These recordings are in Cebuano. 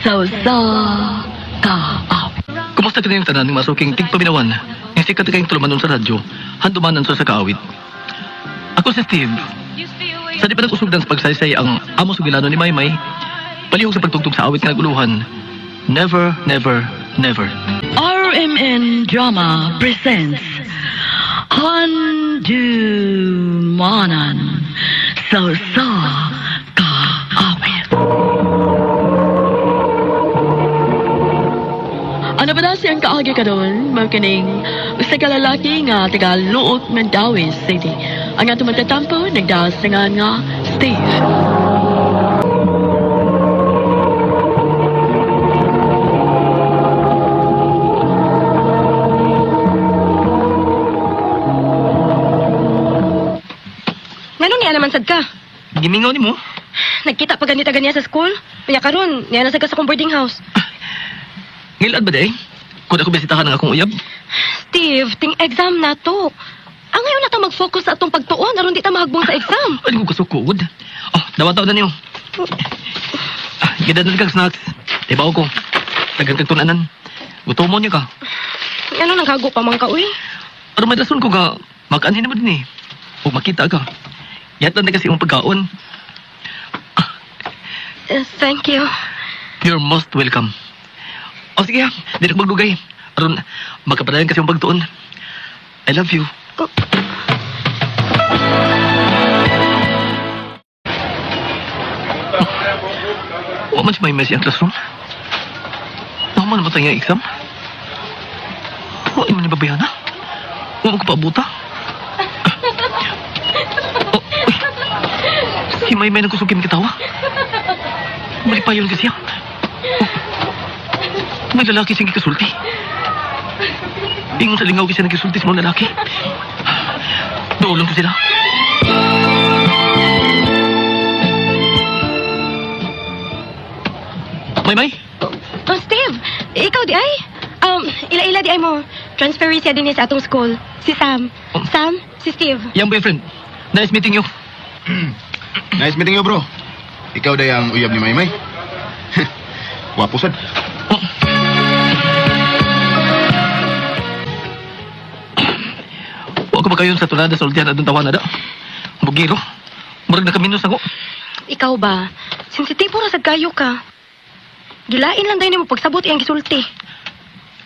Sa usa kaawit. Kumusta kaniyang tanan ng masuking tigpaminawan ng sikat kayong tulumanon sa radyo, handumanan sa kaawit. Ako si Steve. Sa di pa nag-usugdan sa pagsaysay ang amo sugilano ni Maymay, palihog sa pagtugtog sa awit nga naguluhan. Never, never, never. RMN Drama presents Handumanan sa usa kaawit. Ano ba na siyang kaagi karon? Mao kining usa ka lalaki nga taga Luok, Mandaue City. Ang atong magtatampo nagdaas sa ngalan nga Steve. Ngano niya naman sad ka? Gimingaw ni mo? Nagkita pa ganita ganiya sa school? Unya karon, niya na sad ka sa akong boarding house. Ngilad ba day? Kung ako bisitahan ang akong uyab? Steve, ting exam na to. Ang ngayon na ta mag-focus sa atong pagtuon aron di ta mahagbong sa exam. Ay, ko kasukod. Oh, dawataw na niyo. Ah, gidanan kag snacks. Tibaw ko. Daghang kag tunanan. Gutomon niya ka. Ngano nang kago pa man ka uy? Pero may rason ko ka, makaanhin mo din eh. O makita ka. Yatan na kasi yung pagkaon. Thank you. You're most welcome. O sige ha, di na ko magdugay. Aron, magkapadayan kasi yung pagtuon. I love you. Oh. Wa man si may messy ang classroom. Naman ba tayo nga exam? Wa man ni babayana. Wa man ko paabuta. Oh, uy. Si Maymay nagkusog kami katawa. Malipayon kasi siya. Oh, may lalaki siyang gikasulti. Ingon sa lingaw kasi nagkisulti sa mga lalaki. Doolong ko sila. Maymay? Oh, Steve, ikaw di ay? Ila-ila di ay mo. Transfer siya din sa atong school. Si Sam. Oh. Sam, si Steve. Young boyfriend. Nice meeting you. Nice meeting you, bro. Ikaw day ang uyab ni Maymay. Wapo sad. Oh. Wa ko ba kayon sa tunada sa ultihan adong tawana da? Bugiro. Murag nakaminos ako. Ikaw ba? Sensitibo ra sad kayo ka. Gilain lang dayon nimo pagsabot iyang gisulti.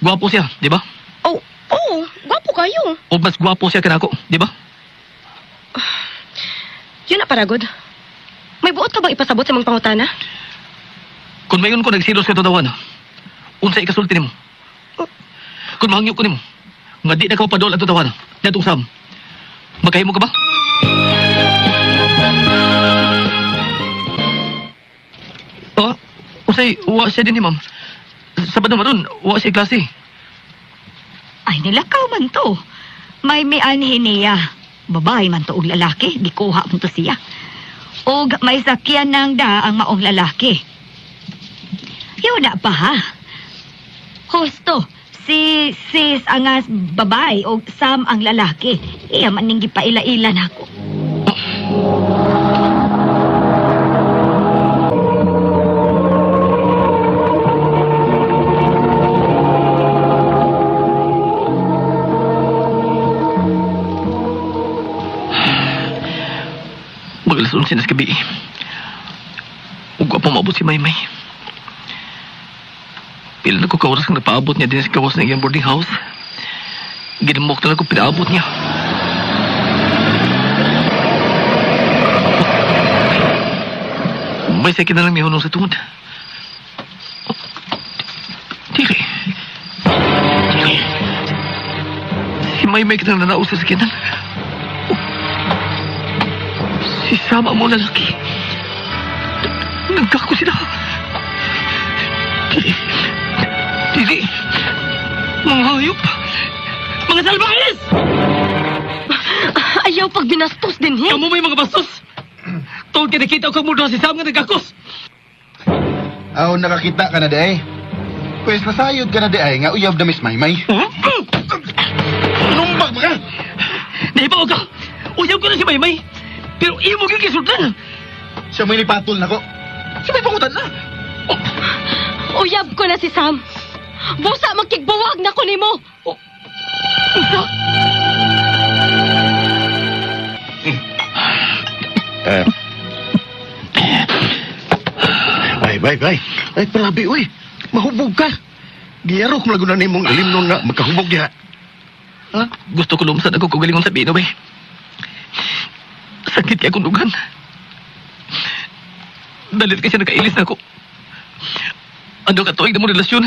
Gwapo siya, di ba? Oh, oh, gwapo kayo. O mas gwapo siya kanako, di ba? Yun na paragod. May buot ka bang ipasabot sa mga pangutana? Kung mayon ko nagsilos ka tawana, unsa ikasulti nimo? Kung mahangyo ko nimo, nga di na ka mapadol atong tawana, natong Sam. Magkahimo ka ba? Oh, usay, wa siya din ni ma'am. Sabado maron, wa siya klase. Ay, nilakaw man to. May mianhin niya. Babae man to og lalaki, gikuha man to siya. Og may sakyan ng da ang maong lalaki. Yun na pa ha. Husto, si sis ang babae og Sam ang lalaki. Iya man ning gipaila-ila nako. Magalas 11 na sa gabi. Ug pa maabot si Maymay. Pila na ko ka oras nga napaabot niya din sa gawas ng iyang boarding house. Ginamok na lang ko pinaabot niya. May sakit na lang may hunong sa tungod. Dili. Dili. Si Maymay kitang nanaos sa sakinan. Si Sama mo lalaki. Nagkako sila. Dili. Dili. Mga hayop. Mga salbahes! Ayaw pag binastos din, he? Kamu may mga bastos! Tungkol kinakita ko mundo si Sam nga nagkakos! Aw, nakakita ka na di ay. Pwes nasayod ka na di ay nga uyab na Miss Maymay. Numbag ba ka? Nahibaw ka! Uyab ko na si Maymay! Pero imo gyud gisultan! Siya may nipatol na ko. Siya may pangutan na. Uyab ko na si Sam. Busa makigbuwag na ko nimo. Unsa? Ay, bay, bay. Ay, palabi, uy. Mahubog ka. Giyarok mo na nimong ilimnon nga magkahubog diha. Ha? Gusto ko lumsad ako kagalingon sa bino, bay. Sakit kay akong dugan. Dalit kasi nakailis na ako. Ano ka tuig na mo relasyon?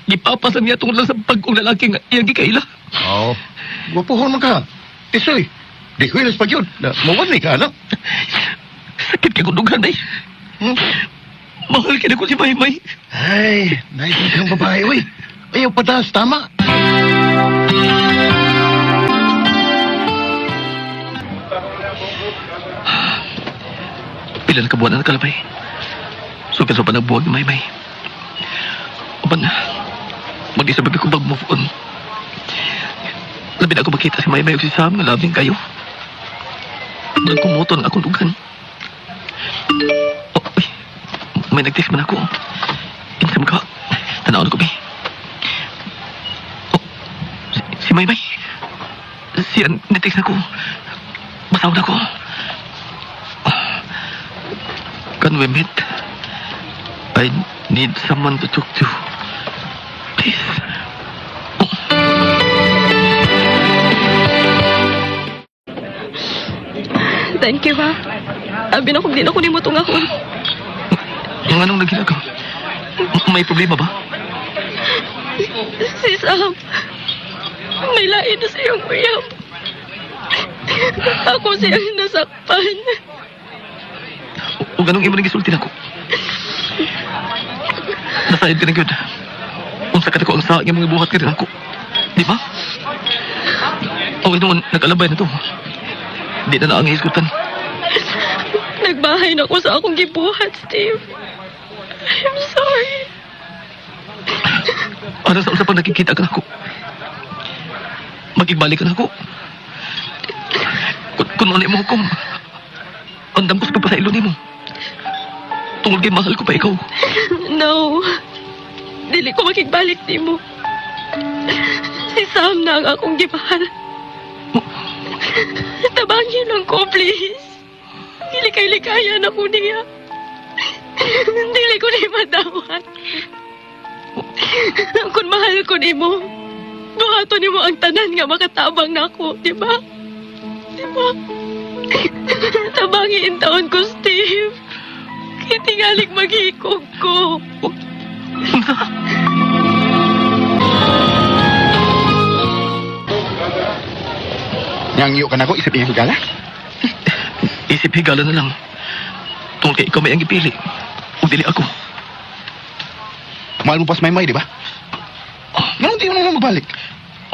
Gipapasan niya tungod lang sa pag-ong lalaki nga iyang gikaila. Oo. Gwapuhon man ka. Tisoy, di ko ilas pag yun. Na, mawan ni ka, anak. Sakit kay akong dugan, bay. Hmm? Mahal kaya ko si Maymay. Ay, nice kang babae, uy. Ayaw patas, tama. Pila na kabuwan na nakalabay. Sugad sa panagbuwag ni Maymay. Uban, mag-isa ba ko mag-move on? Labi na ako makita si Maymay o si Sam nga labing kayo. Nagkumuto ng akong dugan. Oh, uy, may nag-text man ako. Insam ka. Tanawon ko, be. Oh, si Maymay. Siya, nitext ako. Basahon ako. Can we meet? I need someone to talk to. Please. Oh. Thank you, ha. Abi na kung di na ko nimo tungahon. Yung anong nagkila ka? May problema ba? Si Sam, may lain na siyang uyab. Ako siya nasakpan. O ganong imo nang gisulti nako. Nasayod ka na gyud. Unsa ka ko ang sa nga mga buhat ka rin ako. Di ba? O noon, nag-alabay na to. Di na na ang hisgutan. Nagbahay na ko sa akong gibuhat, Steve. I'm sorry. Para sa usapang nakikita ka nako. Magigbalik ka nako. Kung ano mo hukom, andam ko sa pagpasailo nimo. Tungod kay mahal ko pa ikaw. No. Dili ko makigbalik nimo. Si Sam na ang akong gimahal. Tabangin lang ko, please. Dili kay likayan ako niya. Dili ko ni madawat. Kung mahal ko nimo, buhaton nimo ang tanan nga makatabang nako, di ba? Di ba? Tabangin taon ko, Steve. Kitingalig maghikog ko. Unsa? Nangyo ka na ko, isip iyang higala. Isip higala na lang. Tungkol kay ikaw may ang gipili. O dili ako. Mahal mo pa si Maymay, di ba? Ngayon, di mo na magbalik.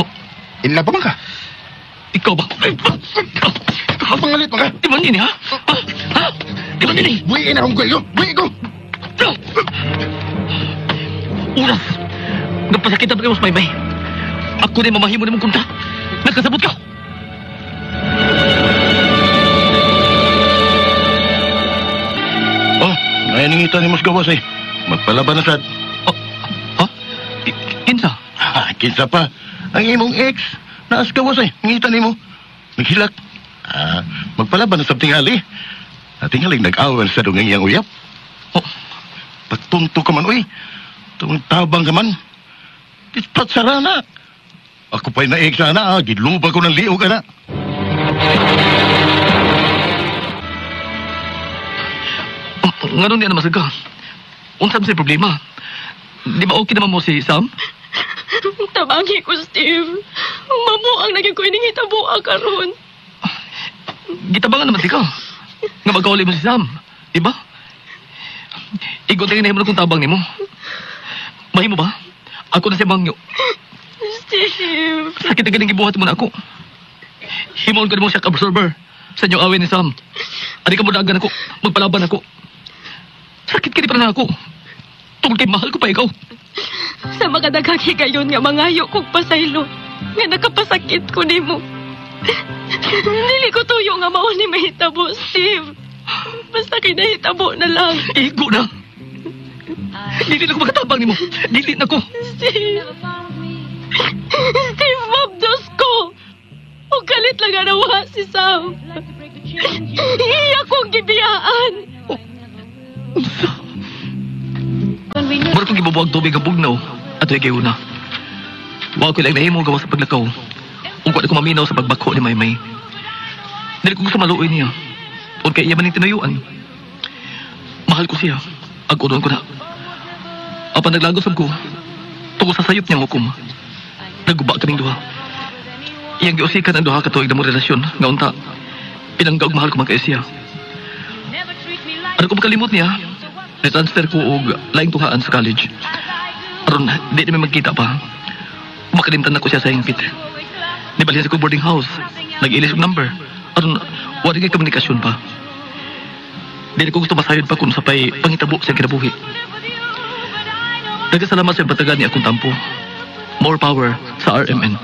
Oh. In love pa man ka? Ikaw ba? Pangalit pa ka? Di ba nini, ha? Ha? Ha? Di ba nini? Buwiin akong kwelyo! Buwiin ko! Oras! Nagpasakit na ba Maymay? Ako na mamahimo ni mong kunta. Nagkasabot ka! Oh, ngayon nangita ni Mos Gawas eh. Magpalaban na sad. Oh, ha? Kinsa? Ha, kinsa pa. Ang imong ex, naas gawas eh. Ngita nimo. Naghilak. Ah, magpalaban na sa tingali. Ah, tingali nag-awal sa dungang iyang uyap. Oh, Pagtunto ka man, uy. Tumang tabang ka man. Dispat sarana. Ako pa'y na-ex sana, ah. Giluba ko ng liog, ana. Nganong di na masag ka? Unsa man sa problema? Di ba okay naman mo si Sam? Tabangi ko, Steve. Mamo ang naging ko ining hitabo karon. Gitabangan naman si ka. Nga magkauli mo si Sam. Di ba? Igo tingin na kung tabang nimo. Mahimo ba? Ako na si Bangyo. Steve. Sakit na ganing gibuhat mo na ako. Himon ko nimo siya absorber sa inyong away ni Sam. Ani ka mo dagan ako, magpalaban ako. Sakit kini pa na ako. Tungkol kay mahal ko pa ikaw. Sa makadaghang higayon nga mangayo kog pasaylo nga nakapasakit ko nimo. Dili ko tuyo nga mao ni mahitabo, Steve. Basta kay nahitabo na lang. Igo na. Dili na ko makatabang nimo. Dili na ko. Steve! Steve, mabdos ko! O galit lang anawa si Sam. Iya kong gibiyaan. Unsa? Mura kong gibubuwag tubig ang bugnaw at kay una. Wa ko lang nahimo gawas sa paglakaw. Ug wa ko maminaw sa pagbako ni Maymay. Dili ko gusto maluoy niya. Ug kay iya man ning tinuyuan. Mahal ko siya. Ag-unon ko na. Apan naglagos ko, tungkol sa sayop niyang hukom. Naguba kaming duha. Iyang giusikan ang duha ka tuig na mo relasyon. Nga unta, pinangga og mahal ko man kay siya. Ano ko makalimot niya? Ni-transfer ko og laing tuhaan sa college. Aron, di namin magkita pa. Makalimtan na ko siya sa hingpit. Nibalhin sa ko boarding house. Nag-ilis og number. Aron, wala kay komunikasyon pa. Di ko gusto masayod pa kung sa pay pangitabo sa kinabuhi. Daghang salamat sa batagan ni akong tampo. More power sa RMN.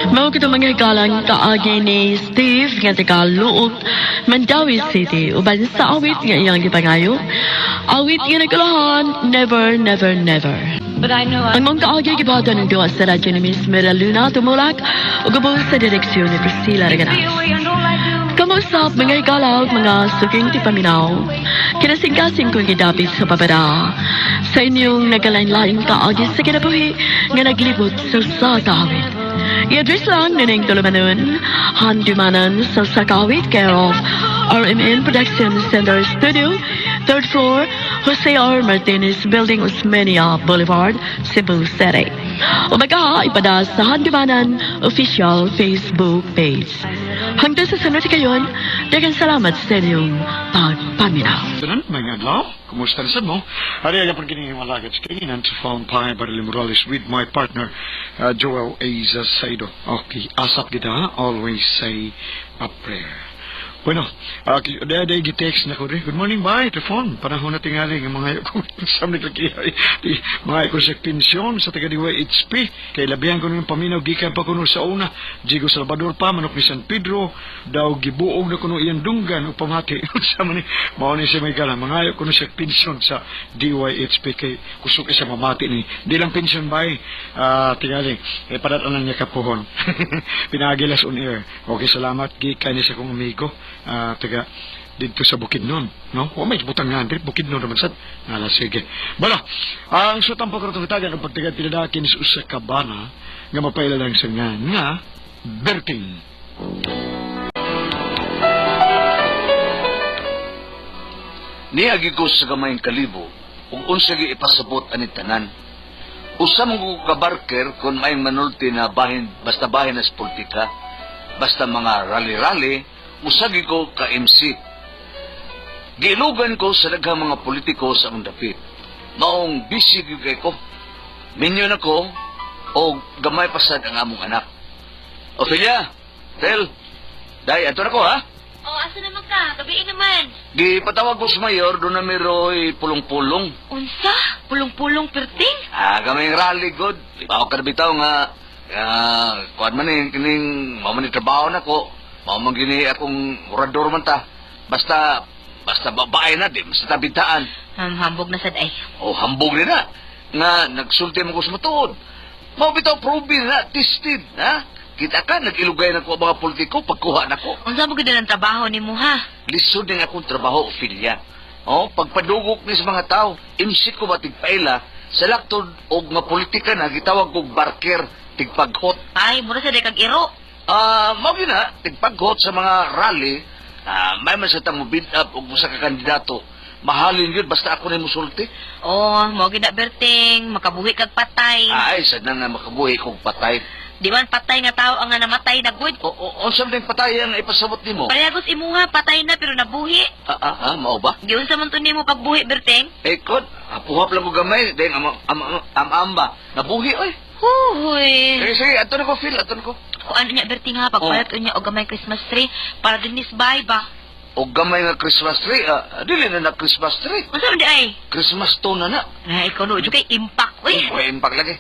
Mao kito mga hikalang kaagi ni Steve nga taga Luok, Mandaue City uban sa awit nga iyang gipangayo. Awit nga nagkalahan, Never, Never, Never. Ang mga kaagi gibatan ng duha sa radyo ni Miss Mira Luna Tumulak ug ubos sa direksyon ni Priscilla Reganas. Kamusap mga higala ug mga suking tipaminaw. Kinasing-kasing kong gidapit sa babada. Sa inyong nagkalain-laing kaagi sa kinabuhi nga naglibot sa sa kaawit. I-address lang nining tulumanon, Handumanan sa Sakawit, care of RMN Production Center Studio, 3rd floor, Jose R. Martinez Building, Osmeña Boulevard, Cebu City. Umaga, ipada sa Handumanan official Facebook page. Hanggang sa sunod kayon, daghang salamat sa inyong pagpaminaw. Tanan, mga adlaw, kumusta na sad mo? Ari aga pag kini malagat sa to phone Pi Barili Morales with my partner, Joel Aza Saido. Okay, asap kita ha? Always say a prayer. Bueno, day gi-text na ko rin. Good morning, bye, telefon. Panahon na tingali nga mga ko sa naglakihay. Di mga ko sa pensyon sa taga DYHP. Kay labihan ko ng paminaw gikan pa kuno sa una. Diego Salvador pa manok ni San Pedro daw gibuog na kuno iyang dunggan ug pamati. Sa man ni mao ni siya may gala. Mga ko sa pensyon sa DYHP kay kusog isa mamati ni. Di lang pensyon bay. Tingali eh padatan niya kapuhon. Pinagilas on air. Okay, salamat gikan ni sa kong amigo. Taga dito sa Bukidnon, no? O may butang nga diri Bukidnon naman sad. Nala sige. Bala, ang sutang pagkarotong hitagan ang pagtagad pinadakin sa usa ka bana nga mapaila lang sa nga nga Berting. Niagi ko sa gamayng kalibo ug unsa gi ipasabot ani tanan. Usa man ko ka barker kon maayong manulti na bahin basta bahin as politika, basta mga rally-rally, usagi ko ka MC. Giilugan ko sa daghang mga politiko sa akong dapit. Maong busy gyud kay ko. Minyo na ko o gamay pasad ang among anak. Ophelia, Tel, dai ato na ko ha. Oh, asa naman ka? Gabiin naman. Gipatawag ko sa mayor, doon na miroy pulong-pulong. Unsa? Pulong-pulong perting? Ah, gamay rally good. Ibaw ka na bitaw nga, kuan man ni kining mao man ni trabaho na ko. Mao man gini akong orador man ta. Basta babae na di basta tabitaan. Hambog na sad ay. O hambog ni na. Nga nagsulti mo ko sa matuod. Mao bitaw proven na tested, ha? Kita ka nag-ilugay na ko ang mga politiko pagkuha nako. Unsa mo gid ang trabaho nimo ha? Lisod ning akong trabaho, Ophelia. Oh, pagpadugok ni sa mga tao, MC ko ba tigpaila sa laktod og nga politika na gitawag kog barker tigpaghot. Ay, mura sad kag iro. Mao gyud na tigpaghot sa mga rally, may man sa tang bid up og usa ka kandidato. Mahalin gyud basta ako na musulti. Oh, mao gid na Berting, makabuhi kag patay. Ay, sad na nga makabuhi kog patay. Di man patay nga tao ang nga namatay na gud. O unsa man patay ang ipasabot nimo? Parehagos imuha patay na pero nabuhi. Mao ba? Giunsa man to nimo pagbuhi Berting? Eh, kod, hapuhap lang ko gamay, dahil am-amba. Nabuhi, oy. Huhoy. Sige, sige, ato na ko, Phil, ato na ko. Kung ano niya Berting ha, pagpalit oh. Niya og gamay Christmas tree para dinis bay ba? Og gamay nga Christmas tree, dili na na Christmas tree. Unsa man di ay? Christmas stone na na. Ay, ikaw no, kay impact, oy. Oy, impact lagi.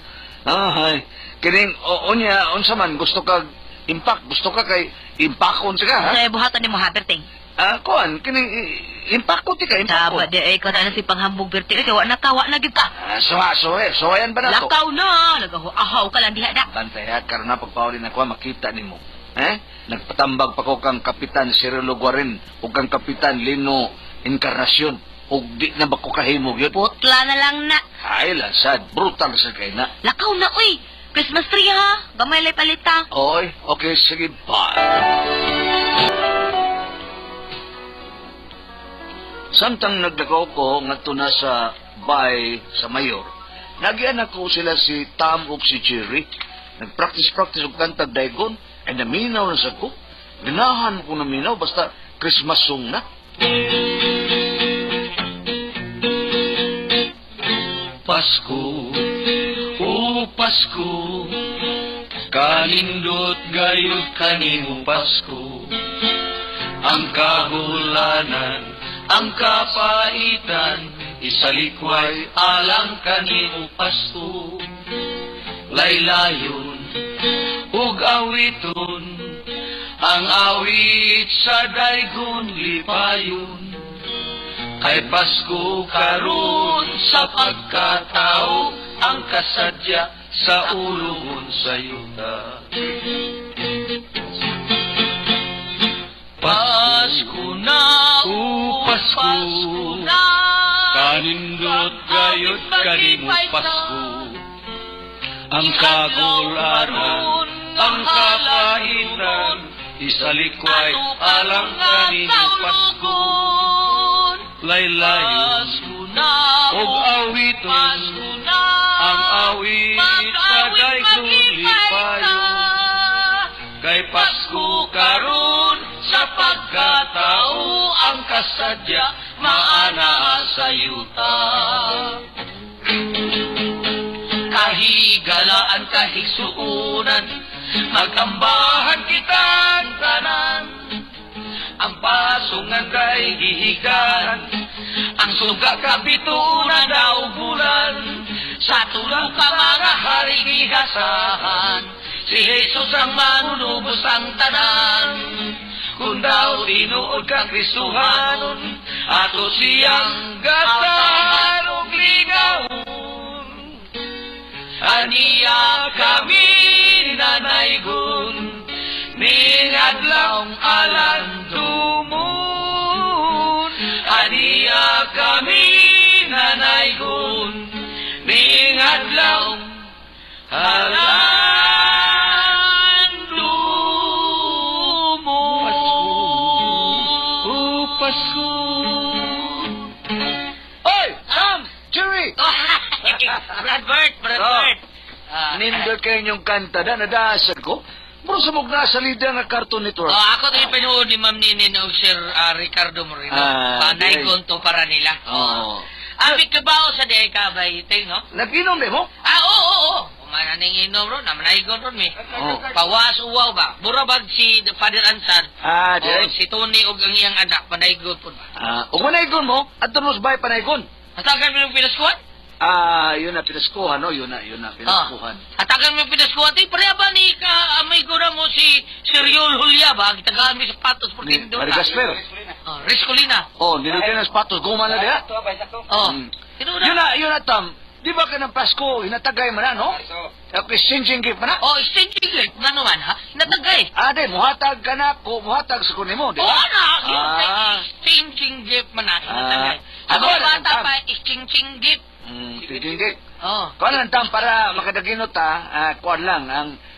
Ay, kining, o niya, unsa man, gusto kag Impact gusto ka kay impakon siya ha? Sa buhatan nimo ha, Berting. Ah, kuan kini impakon ti ka, impakon. Tama di ay ka na si panghambog Berting. Kay wa na ka, wa na gyud ka. Ah, suwa, suwa, suwayan ba na to? Lakaw na, nagahuahaw ka lang diha na. Bantay ha, karon na pagpauli na ko makita nimo. Eh? Nagpatambag pa ko kang Kapitan Cirilo Guarin ug kang Kapitan Lino Encarnacion. Ug di na ba ko kahimog yun? Putla na lang na. Ay, lasad. Brutal sa kay na. Lakaw na uy. Christmas tree ha. Gamay lay palita. Oy, okay, sige, bye. Samtang naglakaw ko ngadto na sa bay sa mayor, nagian ako sila si Tam ug si Jerry. Nagpractice-practice og kantag daygon, ay naminaw na sa ko. Ganahan ko naminaw, basta Christmas song na. Pasko, o Pasko, kanindot gayud kanimo Pasko. Ang kahulanan, ang kapaitan, isalikway alang kanimo Pasko. Laylayon ug awiton, ang awit sa daygon lipayon. Kay Pasko karon sa pagkatao, ang kasadya sa ulungon sa yuta. Pasko na, o Pasko, kanindot gayud kanimo Pasko. Ang kagulanan, ang kapaitan, isalikway alang kanimo Pasko. Laylayon ug awiton, ang awit sa daygon lipayon. Kay Pasko karon sa pagkatao, ang kasadya maana sa yuta. Kahigalaan, kahigsuunan, magambahan kitang tanan. Ang pasungan kay gihigan, ang suga kabitunan daw bulan. Sa tulo ka mga hari gigasahan, si Jesus ang manunubos ang tanan. Kung daw tinuod ka Kristuhanon, ato siyang gasan og ligawon. Aniya kami nanaygon, ningadlawng alandumon. Aniya kami nanaygon, ningadlawng alandumon. Pasko, o Pasko. Oy, Sam! Jerry! Bradford, Bradford. Nindot kayo inyong kanta na nadaasan ko. Muro sa mug nasa lida nga Cartoon Network. Oh, ako to ipinuod ni Ma'am Ninin o Sir Ricardo Moreno. Ah, Panaygon to para nila. Oo. Abi ka ba o sa di ka ba iting, no? Nag-inom din mo? Ah, oo, oo, oo. Kumana ning inom ron, namanaygon ron mi. Oh. Pawas uwaw ba? Burabag si Father Ansan. Ah, di. O, si Tony og ang iyang anak, panaygon po ba? Ah, ug manaygon mo, adto mo sa bahay panaygon. Hatagan mo yung pinaskuhan? Ah, yun na pinaskuhan, no? Yun na pinaskuhan. Hatagan mo yung pinaskuhan. Di, pareha ba ni ka, amigo na mo si Riol Julia ba? Gitagaan mo yung sapatos por Ni tindo. Marie Gasper. Oh, Riscolina. Oh, nilutin ang sapatos, guma na diha. Oh. Mm. Sino Yun na, Tam. Di ba ka ng Pasko, hinatagay mo na, no? Okay, exchanging gift mo na. Oh, exchanging gift. Nga naman, ha? Natagay. Ah, di, muhatag ka na ko, muhatag sa kunin mo, di ba? Oo na, yun, Ah. exchanging gift man na. Hinatagay. Ah. Sa Ako mga na, bata Tam. pa, exchanging gift. Exchanging gift. Oh. Kuan lang, Tam, para makadaginot, ha? Ah, kuan lang,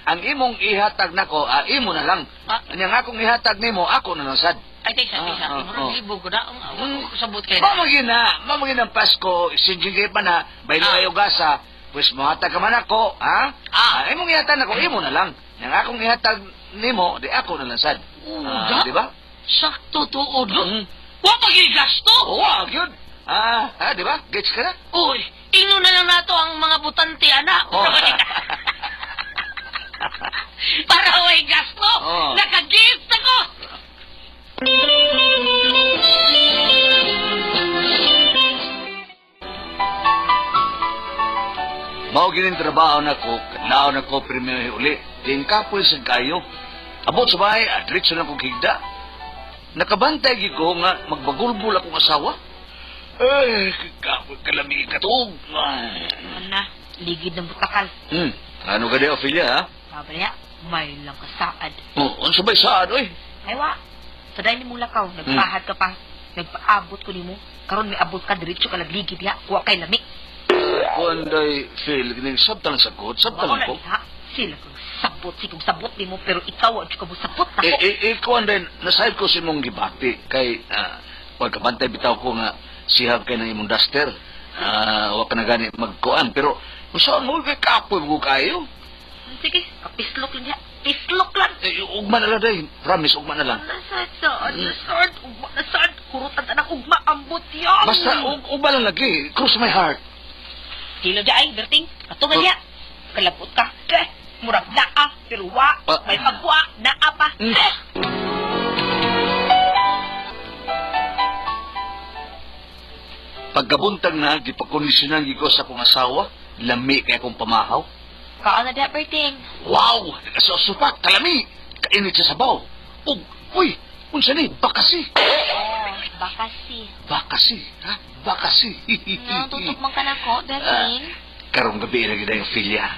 ang imong ihatag nako, imo na lang. Ah. Ang akong ihatag nimo, ako na lang sad. Ay, teka, teka. Ah, ah, Murag oh. libog ko na. Ang sabot kayo na. Mamagin na, mamagin ang Pasko, exchanging gift man na, baylo Ah. ayo gasa, pues muhatag ka man ako, ha? Ah. Imong ihatag nako, imo na lang. Ang akong ihatag nimo, di ako na lang sad. Uga? Ah, di ba? Sakto tuod, no? Mm. Wa magigasto. Oo, yun. Ah, di ba? Gets ka na? Uy, ino na lang nato ang mga butante, anak. Oh. Para way gasto. Oh. Naka-gift ako. Mao gining trabaho nako, kadlaw nako primero uli. Din kapoy sa kayo. Abot sa bahay, diretso lang kong higda. Nakabantay gid ko nga magbagulbol akong asawa. Ay, kalami katog. Ana, ligid ng butakal. Ano ka di, Ophelia, ha? Sabi niya, may lang kasaad. Oh, unsa ba'y saad, oy? Ay, wa. Sa dahil mong lakaw, nagpahad ka pa. Nagpaabot ko nimo. Karon may abot ka, diretso ka nagligid diha. Wa kay lami. Kuanday, Phil, kining sabtang sagot, sabtang ko. Sila kong sabot, sikong sabot nimo, pero ikaw ang ka mo sabot na ko. Kuanday, nasayod ko si mong gibati. Kay, wag kabantay bitaw ko nga sihab kay ng imong duster. Wag ka na gani magkuan, pero saan mo kay kapoy mo kayo? Sige, kapislok lang diha. Pislok lang. Ugma na lang, day. Promise, ugma na lang. Nasad, nasad, ugma, nasad. Kurutan tanang ugma, ambot yan. Basta, ugma lang lagi. Cross my heart. Silo diya ay, Berting. Ato nga diya. Kalabot ka. Murag naa, pero wa. May pagwa, naa pa. Pagkabuntag na, gipakondisyonan ko sa akong asawa. Lami kay akong pamahaw. Kaan na diya, Berting. Wow! Nagasusupa, kalami! Kainit sa sabaw. Uy! Unsa ni? Bakasi! Bakasi. Bakasi, ha? Bakasi. No, tutok man ka na ko, Berting. Karong gabi lagi na yung Ophelia.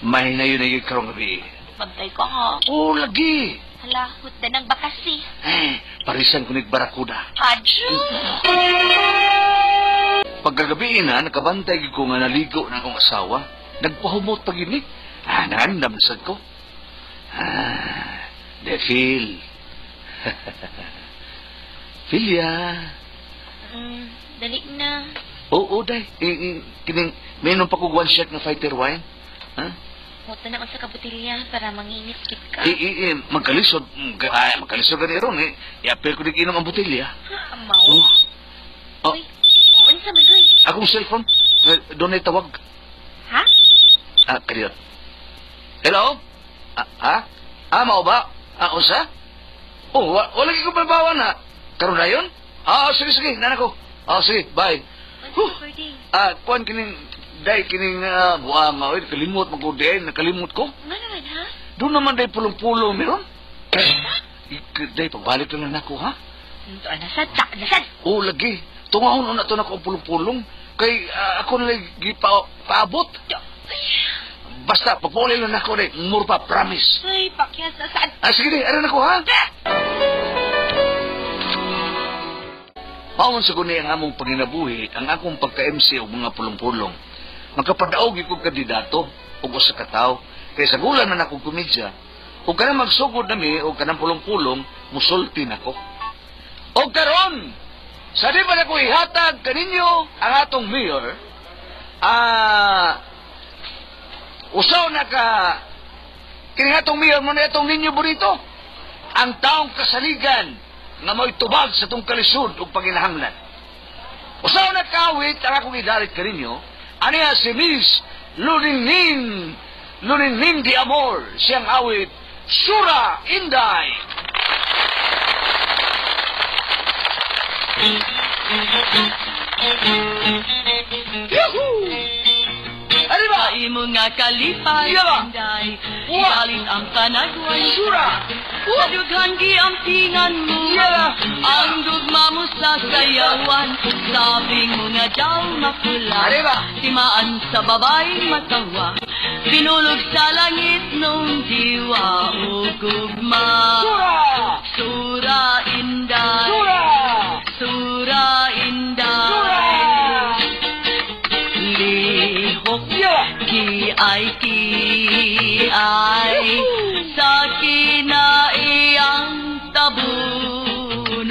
Mahinayon na yun karong gabi. Bantay ko, ha? Oo, lagi. Hala, hutda ng bakasi. Eh, parisan ko ni Barakuda. Adyo! Pagkagabi na, nakabantay ko nga naligo na akong asawa. Nagpahumot pag ini. Nangandam sad ko. De Phil. Philia. Dali na. Oo, day. Kining, mayroon pa ko one shot ng fighter wine. Ha? Huwag na sa kabutilya para manginit kit ka. Magkalisod. Magkalisod ka ni Ron, eh. I-apel ko din inom ang butilya. Amaw. Oh. Uy, unsa man, uy? Akong cellphone. Doon ay tawag. Ha? Kaya. Hello? Ha? Mao ba? Unsa? Oh, wala ko pabawa na. Karon na yun? Sige, nana ko. Sige, bye. Kuan kining day kining buang oy, kalimot man ko day, nakalimot ko. Nga naman, ha? Doon naman day pulong-pulong meron. Day pagbalik na lang nako, ha? Ito nasad, nasad. Oh, lagi. Tungahon na to nako ang pulong-pulong kay ako na lagi paabot. Basta pagpuli lang nako day, murpa promise. Ay, pakyas na sad. Sige day, aran ako, ha? Paon sa guni ang among panginabuhi, ang akong pagka-MC o mga pulong-pulong. Magkapadaog ikong kandidato o usa ka tawo. Kay sa gulan na nakong komedya, o kanang magsugod nami o kanang pulong-pulong, musulti nako. O karon, sa di ba nako ihatag kaninyo ang atong mayor, usaw na ka, kini atong mayor mo na atong ninyo bonito, ang taong kasaligan nga mo'y tubag sa itong kalisod o paginahanglan. Usaw na kawit ang akong idalit kaninyo, aniya si Miss Luningning, Luningning di Amor, siyang awit, Sura Inday! Yahoo! Arriba! Sa imo nga kalipay, Inday, galit ang panagway. Sura! Sa dughan giampingan mo, ang gugma mo sa sayawan. Sabing mo nga daw mapula, timaan sa babaeng matawa. Pinulog sa langit nung diwa o gugma. Sura! Sura Inday! Sura! Sura Inday! Sura! Lihok ki-ay ki-ay sa kinaiyang tabunon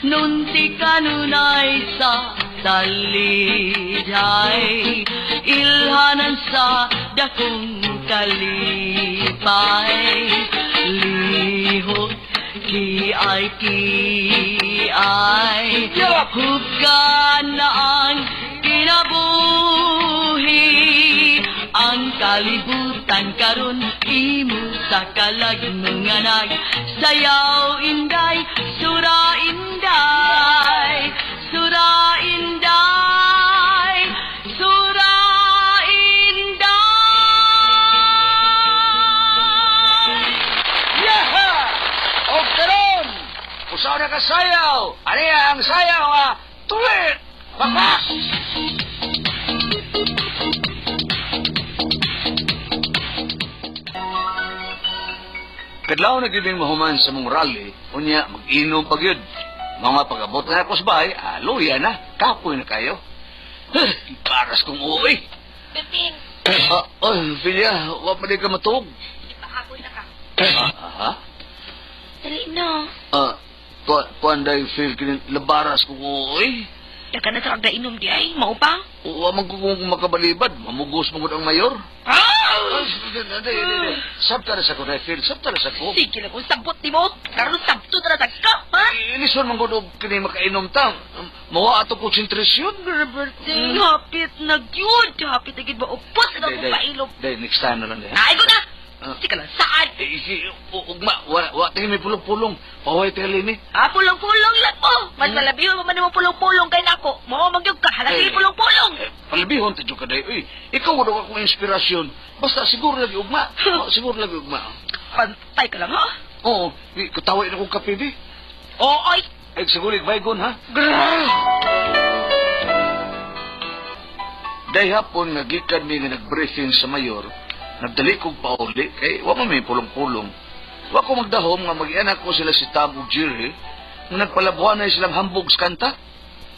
nunti kanunay sa taliday ilhanan sa dakong kalipay. Lihok ki-ay ki-ay hubga na ang kinabuhi, ang kalibutan karon imo sa kalag nga nagsayaw. Inday, Sura Inday, Sura Inday, Sura Inday. sayaw. Ani ang sayaw nga tulit. Baka! Kadlaw na gibing mahuman sa mong rally, unya mag-inom pag yun. Mga pag-abot na ako sa bahay, luya na, kapoy na kayo. Paras kong uwi. Berting, Oh, Filya, wa pa di ka matuog. ipakapoy na ka. Ha? Dali na. Kuan dahil feel kini labaras kong uwi. Daga na sa kagdainom di ay, mao pa? Wa man ko kung makabalibad, mamugos mo gud ang mayor. Ah! Sabta na sa ko, Phil. Sabta na sa ko. Sige lang kung sabot ni mo. Karon sabto na tag ka, ha? Ilison man gud og kini makainom ta. Mawa ato konsentrasyon. Berting, hapit na gyud. Hapit na gyud ba upos na akong pailom. Day, next time na lang. Day. Ay, ko na! Sige lang, saan? Ugma, wa tingin may pulong-pulong. Paway tingali ni. Ah, pulong-pulong lang mo. Mas malabihon mo man mo pulong-pulong kay nako. Mao magyug ka, halagi pulong-pulong. Palabihon ta ka day. Uy, ikaw daw akong inspirasyon. Basta siguro lagi ugma. Siguro lagi ugma. Pantay ka lang, ha? Oo, kataway na kong kape, di. Oo, ay. Ay, siguro baygon, ha? Day hapon, nagikan mi nga nag-briefing sa mayor. Nagdali kong pauli, kay wa man may pulong-pulong. Wa ko magdahom nga mag-ianak ko sila si Tam ug Jerry, nga nagpalabuhan na silang hambog sa kanta.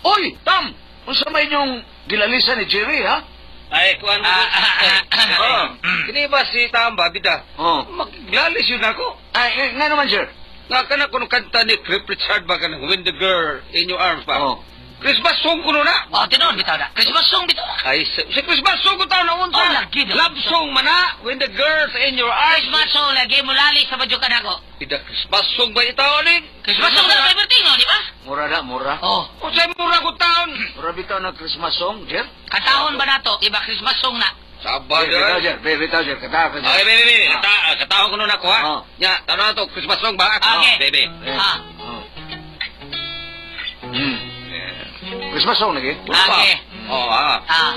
Oy, Tam! Unsa may inyong gilalisan ni Jerry, ha? Ay, kuan mo. Oh, kini ba si Tam ba, bida? Oh. Maglalis yun ako. Ay, nga naman, Jer. Nga ka na kuno kanta ni Cliff Richard ba kanang When the Girl in Your Arms ba? Oh. Christmas song kuno na. Oh, tinuod bitaw na. Christmas song bitaw na. Ay, sa Christmas song ko taon na unsa. Oh, lagi daw. Love song man na. When the girl's in your arms. Christmas song lagi mulali sa badyo ka nako. Ida Christmas song ba itaon ni? Christmas song na favorite oh, di ba? Mura na, mura. Oh. Unsay mura ko taon? Mura bitaw na Christmas song, Jer? Katahon ba nato? Di ba Christmas song na? Sabay Bitaw, Jer. Bitaw, Jer. Katawa ka, Jer. Ay, bebe, bebe. Katahon ko nun ako, ha? Oh. Nya, tanaw na to. Christmas song ba? Okay. Bebe. Ha. Christmas song lagi? Okay. Oh, ah. Ah.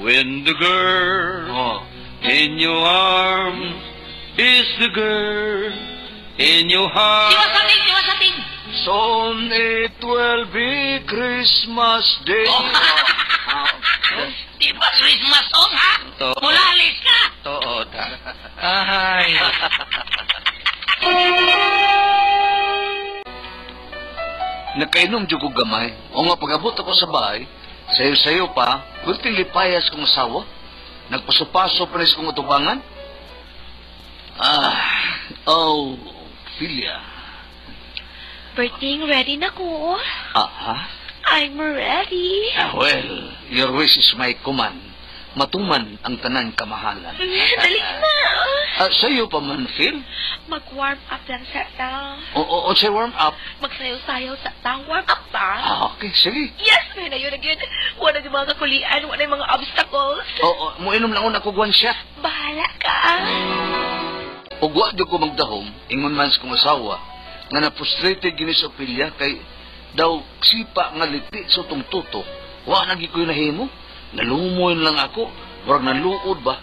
When the girl in your arms is the girl in your heart. Siwasating, siwasating. Soon it will be Christmas Day. Oh. Di ba Christmas song, ha? Mulalis ka. Too, ta. Ay. Nakainom jud ko gamay. O nga pag-abot ako sa bahay, sayo-sayo pa, kunting lipayas kong asawa. Nagpaso-paso pa rin sa kong atubangan. Ah, oh, Ophelia. Berting, ready na ko. Ah, ha? I'm ready. Ah, well, your wish is my command. Matuman ang tanan kamahalan. Dali na. Ah, sayo pa man, Phil? Mag-warm up lang sa ta. O, say warm up. Magsayaw-sayaw sa ta. Warm up ba? Ah, okay, sige. Yes, may na yun again. Wala yung mga kakulian, wala yung mga obstacles. O, muinom lang ako one shot. Bahala ka. Ug wa jud ko magdahom, ingon man sa kong asawa, nga na-frustrated gini sa Ophelia kay daw sipa nga liti sa utong tuto. Wa na gyud ko'y nahimo. Nalumoy lang ako. Murag naluod ba?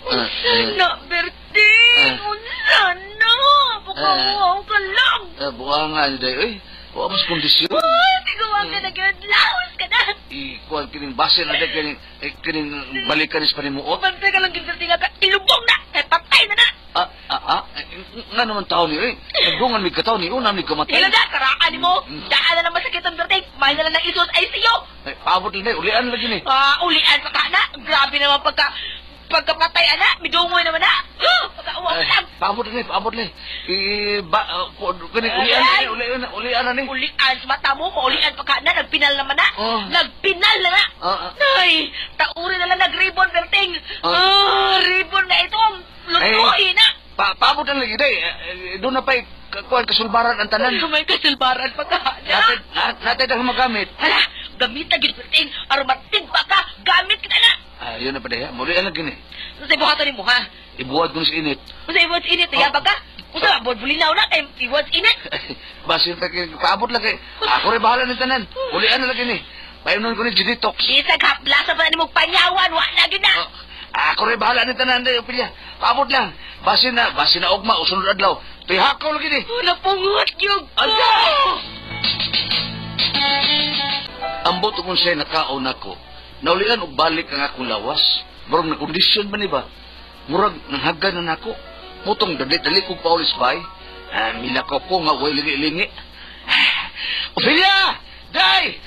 Unsa na, Berting? Unsa na? Bukaw ka lang. Buka nga ni day. Uy, wa mas kondisyon. Ay, tigawa ka na gyud. Laos ka na. Ikuan kining base na day kining kining balikan is panimuot. Bantay ka lang gyud, Berting, nga ka. Ilubong na. Kay patay na na. Nga naman tao ni eh. Nagdungan mig kataw ni una mig kamatay. Hila na, karaan mo. Daan na lang masakit ang Berting. May na lang ng isos ICU. Ay, paabot lang day, ulian lagi ni. Ah, ulian pa ka na. Grabe naman pagkapatay, ana. Midungoy naman na. Pagka-uwa Ay, lang. paabot lang, paabot lang. Kani ulian Ay. ulian, ulian na ni. Ulian sa mata mo, maulian pa ka na. Nagpinal naman na. Oh. Nagpinal na na. Ay, tauri na lang nag-ribbon, Berting. Ah. Ah, ribbon na ito. Lutuin na. Paabot lang lagi day. Doon na pa'y kuan kasulbaran ang tanan. Ay, may kasulbaran pa ka na. Natay dahil magamit. Hala, gamit na gid, Berting. Aromatig pa ka. Gamit kita na. Ayun na pa day. Mulian lang gini. Sa ibuhatan ni mo, ha? Ibuhat ko sa init. Kung sa ibuhat init, yabag ka. Kung sa buhat bulinaw na, kay ibuhat init. Basin pa kay paabot lang kay. Ako rin bahala ng tanan. Ulian na lang gini. Painon ko ni G-Detox. Bisag haplasa pa na ni mong panyawan, wa na gid na. Ako rin bahala ni tanan day, Ophelia. Paabot lang. Basin na ugma o sunod adlaw. Tuyhakaw lagi ni. Napungot yung ko. Ambot kung siya nakaon ako. Naulian og balik ang akong lawas. Murag na kondisyon ba ni ba? Murag nanghagan na nako. Mutong dali-dali kong paulis bay. Milakaw ko nga way lingi-lingi. Ophelia! Day!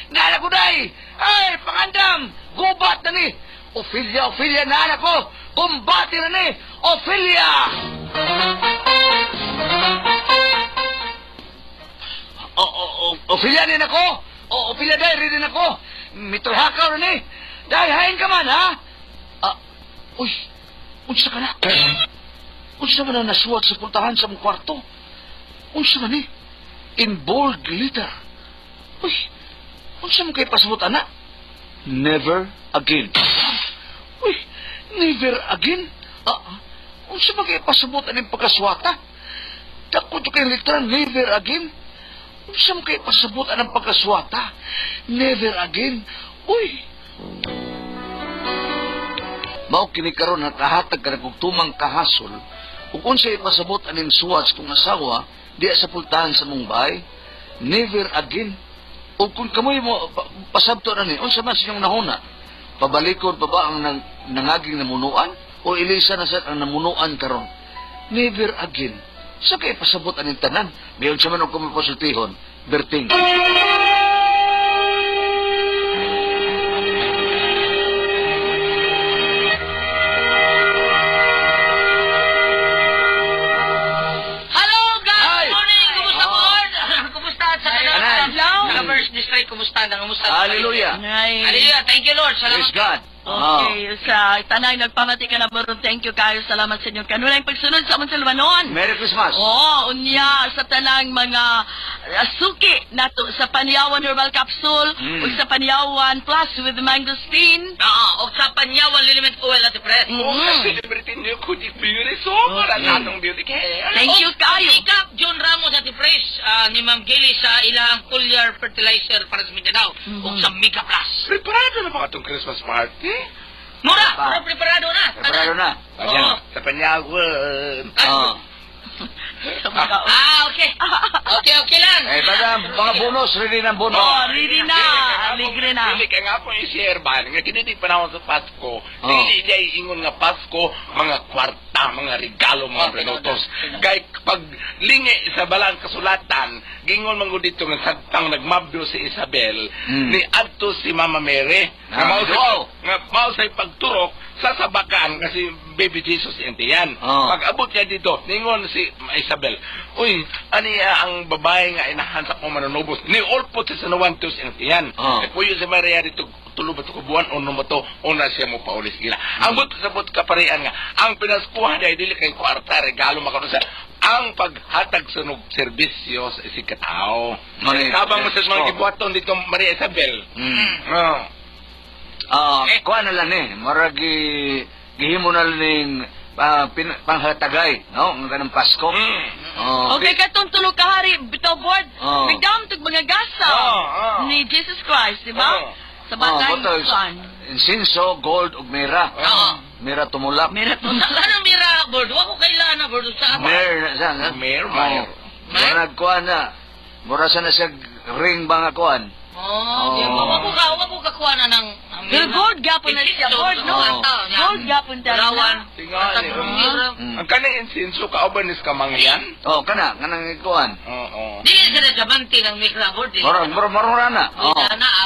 Naala ko, day! Ay, pangandam! Gubat na ni! Ophelia, Ophelia, naala ko! Kumbate na ni! Ophelia! Ophelia din ako! Ophelia, day, rin ako! Mitoy hakaw na ni! Day, hain ka man, ha? Uy, unsa ka na? Unsa man na nasuwat sa puntahan sa mong kwarto? Unsa man ni? In bold glitter. Uy, unsa man kay pasabot, ana? Never again. Uy, never again? Unsa man kay pasabot aning pagkaswata? Dako to kay literal, never again. Unsa man kay pasabot anang pagkaswata? Never again. Uy. Mao kini karon nakahatag ka og tumang kahasol ug unsa ipasabot aning suwat kung asawa diya sa pultahan sa mong bahay. Never again. O kung kamoy mo pasabto na ni, unsa man sa inyong nahuna? Pabalikon pa ba ang nangaging namunuan? O ilisa na sa ang namunuan karon? Never again. Sa kay pasabot aning tanan? Mayon sa man og kumipasultihon, Berting. Kumusta? Kumusta? Hallelujah. Hallelujah. Thank you, Lord. Salamat. Praise God. Okay. Sa tanay, nagpamati ka na ba ron? Thank you kayo. Salamat sa inyo. Kanunay pagsunod sa among Salvanon. Merry Christmas. Oo. Unya sa tanang mga suki nato sa Panyawan Herbal Capsule o sa Panyawan Plus with Mangosteen. Oo. O sa Panyawan Liniment Oil at Press. Celebrating new Kuji Beauty Soap para natong beauty care. Thank you kayo. Ikap John Ramos at Press ni Ma'am Gilly sa ilang foliar fertilizer para sa Mindanao o sa Mega Plus. Preparado na ba itong Christmas party? Mura! Preparado na! Preparado na. Sa Panyawan. Oo. Okay. Okay lang. Eh, madam, mga bonus, ready na bonus. Oh, ready na. Aligre na. Dili ka nga po i-share ba? Nga kinidig panahon sa Pasko. Dili niya iingon nga Pasko, mga kwarta, mga regalo, mga prenotos. Kay pag lingi sa balang kasulatan, gingon man ko dito nga sagtang nagmabyo si Isabel, ni adto si Mama Mary. Nga mao sa pagturok sa sabakan kasi baby Jesus yan. Pag abot niya dito, ningon si Isabel, uy, ani ang babae nga inahan sa akong manunubos. Ni ulpot sa sanuantos yan. Nagpuyo si Maria dito, tulo ba ito kabuan o no to, una siya mo paulis gila. Ang but sa but kaparian nga, ang pinaskuha dahil dili kay kwarta, regalo makaroon sa ang paghatag sa serbisyo sa isig katao. Habang mo sa mga gibuhaton dito Maria Isabel. Kuha na lang eh. Marag gihimo na lang ning panghatagay, no? Ang ganang Pasko. Okay, katong tulog kahari, bitaw board. Bigdam tug mga gasa ni Jesus Christ, di ba? Sa batang Juan. Insinso, gold, ug mira. Mira tumulak. Mira tumulak. Anong mira, board? Wa ko kailan na, board. Sa Mir, saan? Mir, mir. Murag kuha na. Mura sa na siya ring ba nga kuhan? Oh, di ba? Wa ko kakuha na ng Pero gold gapon na siya, board, no? Gold gapon talaga. Ang kanang insinso, kauban is kamangyan? Oh, kana, kanang ikuan. Oo. Di sa na diamante ng mira, board. Murang na. Oo.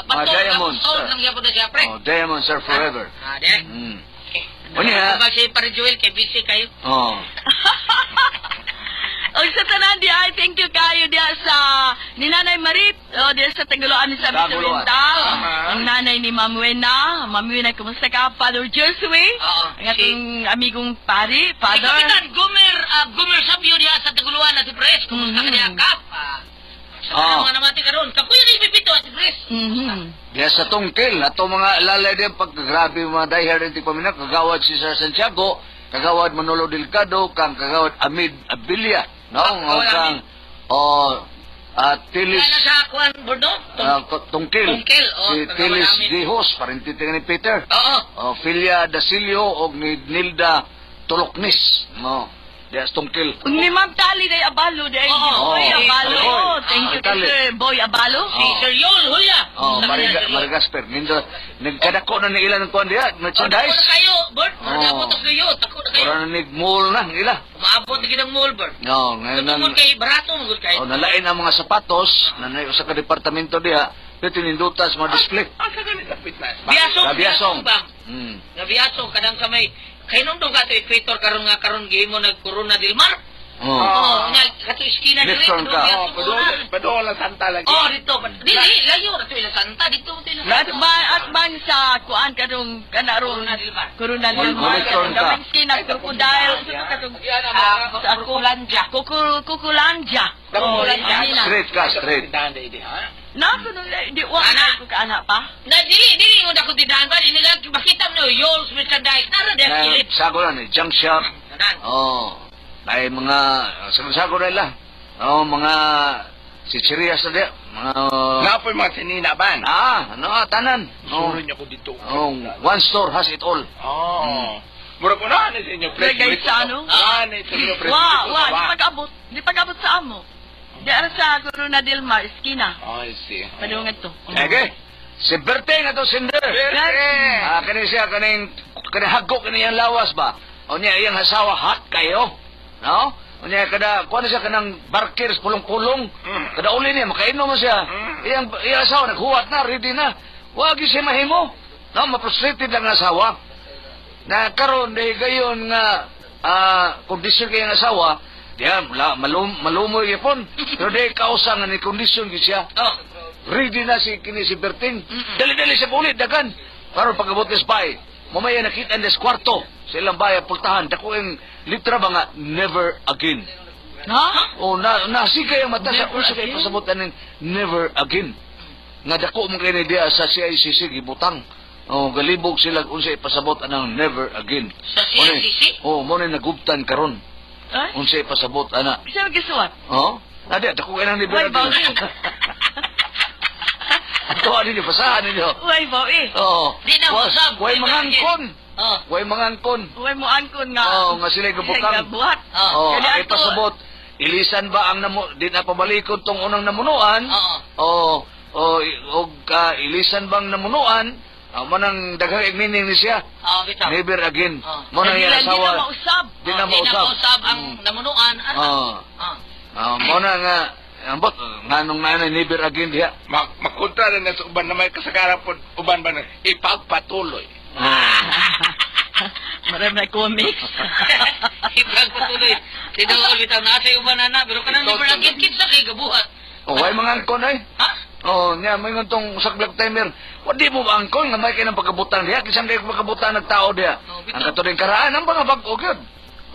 Mga diamonds. Gold lang yapon na siya, pre. Oh, diamonds are forever. Ah, di. Unya. Ba siya para Joel, kay busy kayo. Oo. O sa tanan di ay, thank you kayo diya sa ni Nanay Marit, o diya sa Taguluan ni Sabi sa Oriental. Ang nanay ni Ma'am Wena. Ma'am Wena, kumusta ka? Father Josue. Ang ating amigong pari, Father. Si Kapitan Gumer Sabio diya sa Taguluan at si Pres. Kumusta ka diya, Kap? Sa mga namati ka ron. Kapuyo na ibibito at si Pres. Diya sa Tungkil, ato mga lalay diya pagkagrabe mga diehard ng Tigpamina, kagawad si Sir Santiago, kagawad Manolo Delgado, kang kagawad Amid Abilia. No, kang Tilis Wala na sa kuan, Bordo? Tungkil. Tungkil, oh, Si kagawa Tilis namin. Dihos, parentite ni Peter. Oo. Oh, Filia Dasilio og ni Nilda Toloknis. No. Dias Tungkil. Ni Ma'am Tali day Abalo day. Oo. Boy Oo. Abalo. Boy. Thank you Tali. Sir Boy Abalo. Si Sir Yol, Hulya. Oh, Marigasper. Nindo nagkadako na ni ila ng kuan diha, Dako merchandise. na kayo, Bert. Oo. Maabot na kayo. Tako na kayo. Ora na nig mall na ang ila. Maabot na kitang mall, Bert. No, ngayon Tungod nang kay barato, magud kayo. oh, nalain ang mga sapatos na na usa ka departamento diha, pero tinindutas mga display. Asa gani dapit na? Biasong, Biasong. biasong ba? Nga biasong kanang sa may kay nung ka to equator karon nga karon gihimo nag Corona del Mar. Oh. Oo, nga kato iskina Left diri turn ka. Oh, padung lang Santa lagi. Oh, dito. Dili, layo ra to ila Santa dito to ila At Santa. ba at bang sa kuan kadong kanarong Corona del Mar. Corona del Mar. Left turn ka. Damang skin ang crocodile. Sa katong Ah, sa Kukulanja. Kukulanja. Oh, Kukulanja. Straight ka, straight. Tindahan di ha? Na kuno di wa Ana. ko kaana pa. Na dili dili mo dako tindahan ba dili lang makita mo Yol's merchandise. Nara Na, dili. sago na ni junk shop. Kanan. Oh, ay mga sago na ila. Oh, mga chichirias na diha. Mga Napoy mga sinina ban. Ah, ano ah, tanan. Oh. Suro niya ko dito. Oh, one store has it all. Oh. Mura ko na sa inyo Pre, guys, ano? Sa inyo press. Wa, wa, di pag-abot. Di pag-abot sa amo. Di ara sa Corona del Mar, eskina. I see. Padungan to. Okay. Si Berting ato sender. Berting! Ah, kani siya kaning kaning hagko kani iyang lawas ba. O niya iyang asawa hot kayo. No? O niya kada kuan siya kanang barkers pulong-pulong. Kada uli niya makainom man siya. Iyang iyang asawa naghuwat na, ready na. Wa gyud siya mahimo. No, ma-frustrated lang ang asawa. Na karon dahil gayon nga kondisyon kay ang asawa, diya malumoy gyapon. Pero dahil kausa nga ni kondisyon gyud siya. Oh. Ready na si kini si Berting. Dali-dali siya ulit dagan. Karon pag-abot ni spy, mamaya nakita niya sa kwarto sa ilang bahay pultahan. Dako ang litra ba nga never again. Ha? O na nasigay ang mata sa unsa kay pasabot aning never again. Nga dako man kay ni diya sa CICC gibutang. O galibog sila unsa ipasabot anang never again. Sa CICC? Oh, mo ni nagubtan karon. Ay? Unsa ipasabot ana. Siya magkisuwat. Oh? Adi, dako kay nang never Way, again. bawi. Ato ninyo basahan ninyo. Way, bawi. Oo. Di na usab. Way Never mangangkon. Oh. Way mangangkon. Way mo angkon nga. Oo, nga sila gabutang. Gabuhat. Oh, Kaya ang ato- ipasabot, ilisan ba ang namu di na pabalikon tong unang namunuan? Oo. O o ilisan bang namunuan? Mo nang daghang meaning ni siya. Oh, bitaw. Never again. Oh. Mo nang Di iyang na- di na asawa. mausab. Di na Oh, Di na mausab. mausab ang namunuan. Ano? Oo. Ah. Mo na nga ambot nganong na never again diha. Makontra na sa uban na may kasagaran po uban ba na ipagpatuloy. Marami na comics. Ipagpatuloy. Tinuol bitaw na sa uban na pero kanang never again kinsa kay gabuhat. Oh, way mangangkon ay. Ha? Oh, niya may tong usak black timer. Wa di mo maangkon nga may kay nang pagkabutang diha kisan kay pagkabutang nagtao diha. Oh, bitaw. Ang katuring karaan ang mga bag-o gyud.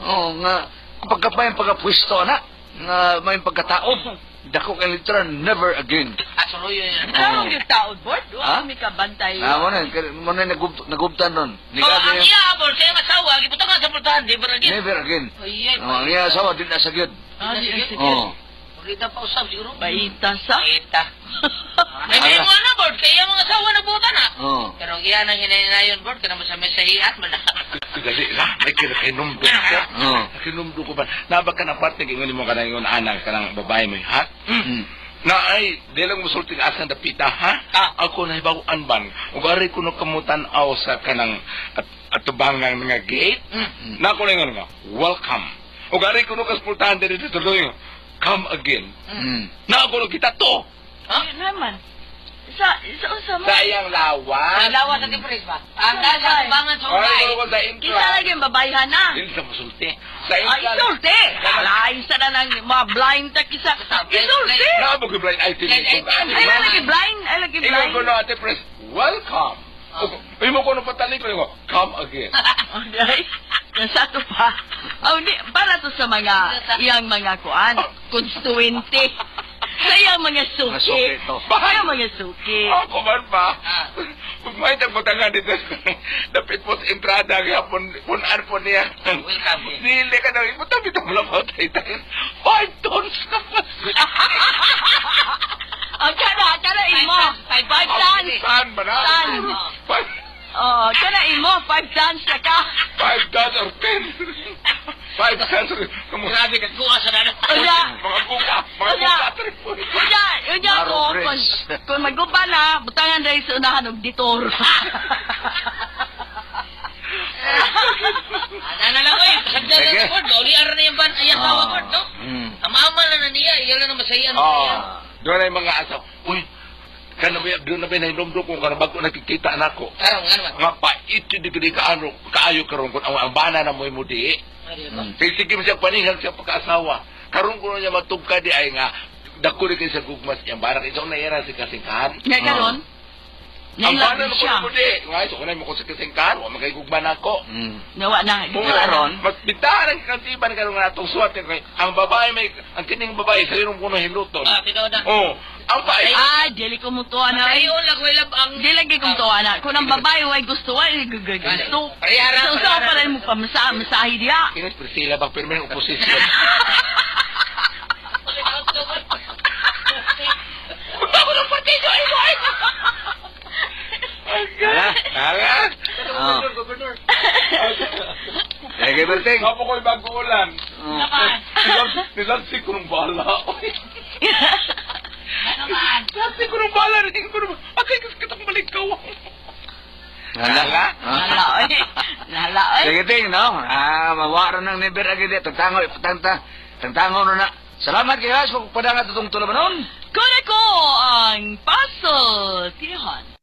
Oh, nga pagkapay ang pagkapwisto na nga may pagkataob. Dako kay literal never again. Ah, suloy yun. Karong yung taon, board. Ha? Wa mi kabantay. Ah, mo na mo na nagubtan ron. Oh, ang iya board kay asawa gibutang sa pultahan never again. Never again. Oy, Oh, ang iya asawa di na sa gyud. Ah, di na sa gyud. Oh. Pagkita pa usab siguro. Baita sa. Baita. May may mo na board kay iyang mga asawa na buta na. Oh. Pero iya nang hinaynayon board kanang sa mesahiat man. Dali ra, may kira kay numdo ko. Oo. Kinumdo ko ba? Naba ka na parte ingon nimo kanang ingon anak kanang babae mo ha? Na ay, di lang musulting asan dapita ha? Ako na hibaw-an ban. Ug ari ko no kamutan-aw sa kanang atubangan nga gate. Na ako na ingon nga, welcome. Ug ari ko no kaspultahan diri dito tuloy nga, come again. Na ako no kita to. Ha? Naman. Sa unsa mo? Sa iyang lawas. Ang lawas sa tipres ba? Ang nasa tubangan sa Ay, ubay. ko sa intra. Kinsa lagi ang babayhan na? Dili sa musulti. Sa Ay, intra. isulti! Lain sa na ng mga blind ta kisa. Isulti! Naabog yung blind item. Ay, lagi blind. Ay, lagi Ingon blind. ko no, Ate Pres, welcome. Imo ko no patalik ko, come again. Okay. Sa to pa. Oh, di, para to sa mga iyang mga kuan, constituente. Sa iyang mga Mga suki. suki to. Sa iyang mga suki. Ako man ba? Gagmay tag butangan dito. Dapit po sa entrada gihapon punan po niya. Welcome. Dili ka na ibutang bitong labaw tayo. 5 tons ka pa. Oh, kana imo. 5 tons. Tan ba na? Tan. Five, Oh, kana imo, 5 tons na ka. 5 tons or 10. 5 tons or Grabe ka kuha sa nana. Unya. Mga buka, mga Unya. buka, tripo. Unya ko, Maro kung, Bridge. kung maguba na, butangan dahil sa unahan og detour. Ana na lang oy, sagdan Sige. na board, gaulian ra na yung ban ay asawa board, no? Amama na na niya, iya lang na masayan Oo. niya. Doon ay mga asawa. Uy, kana ba doon na ba nahinomdum kung kana bago nakikita nako. Karon nga naman. Nga pait di kini kaano kaayo karon kung ang bana na mo imo di. Sige sige mo siya panihag siya pagkaasawa. Karon kuno niya matugka di ay nga dako rin kay sa gugmas iyang bana kay na era si kasingkahan. Nga karon, Ang bana nailabig na siya. kuno mo di. Nga so kunay mo ko sa kasingkahan, wa magay gugma nako. Nawa na. Kung Karon? mas bitahan ang kantiban karon nga atong suwat kay ang babae may ang kining babae sa inong kuno hiluton. Ah, bitaw na. Oh, ang babae Ay, dili ko mutuwa na. Masayon lang way lab ang Di lagi kong tuwa na. Kung ang babae way gusto, way gusto. Parehara, So, parehara. pa rin mo pamasahe diya. Kinis Priscilla ba pero may oposisyon. Ako ng partido ay mo. Hala. Hala. Oh. Sige, Berting. Ako ko'y bago ulan. Oh. Nilalsi ko ng bala. Nilalsi ko ng bala. Nilalsi ko ng bala. Akay kasi kitang malikaw. Hala. Nala, oy. Nala, oy. Sige, Ting, no? Ah, mawaro ng never agad. Tagtango, ipatanta. Tagtango na na. Salamat kayo, sa pagpadangat itong tulabanon. Kunin ko ang puzzle. Tihan.